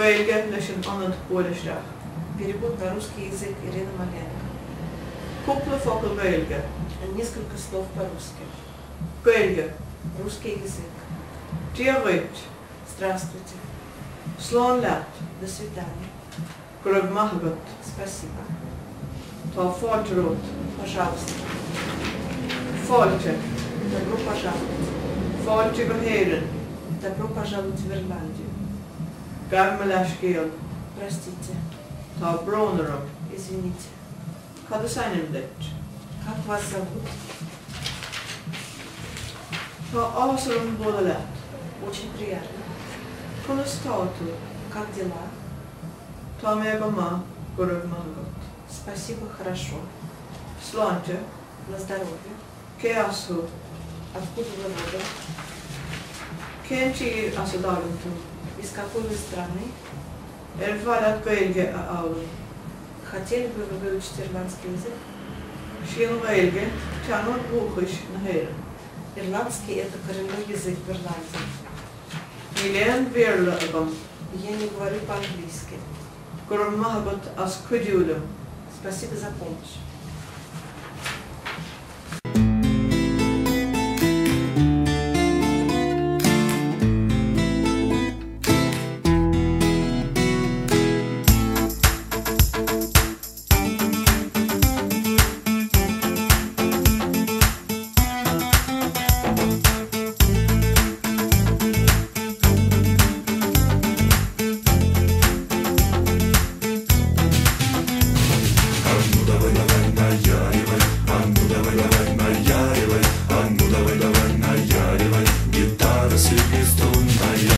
Gaeilge leis an ionad Buail Isteach. Перевод на русский язык Ирина Маленко. Cúpla focal Gaeilge. Несколько слов по-русски. Gaeilge. Русский язык. Dia dhuit. Здравствуйте. Slán leat. До свидания. Go raibh maith agat. Спасибо. Tá fáilte romhat. Пожалуйста. Fáilte. Добро пожаловать. Fáilte go hÉirinn. Добро пожаловать в Ирландию. Gabh mo leithscéal. Простите. Tá brón orm. Извините. Cad is ainm duit? Как вас зовут? Tá áthas orm bualadh leat. Очень приятно. Conas tá tú? Как дела? Tá mé go maith, go raibh maith agat. Спасибо, хорошо. Sláinte. На здоровье. Cé as thú? Откуда вы родом? Cén tír as a dtagann tú? Из какой вы страны? Ar mhaith leat Gaeilge a fhoghlaim? Хотели бы вы выучить ирландский язык? Is í an Ghaeilge teanga dhúchais na hÉireann. Ирландский – это коренной язык в Ирландии. Níl aon Bhéarla agam. Я не говорю по-английски. Go raibh maith agat as cuidiú liom. Спасибо за помощь.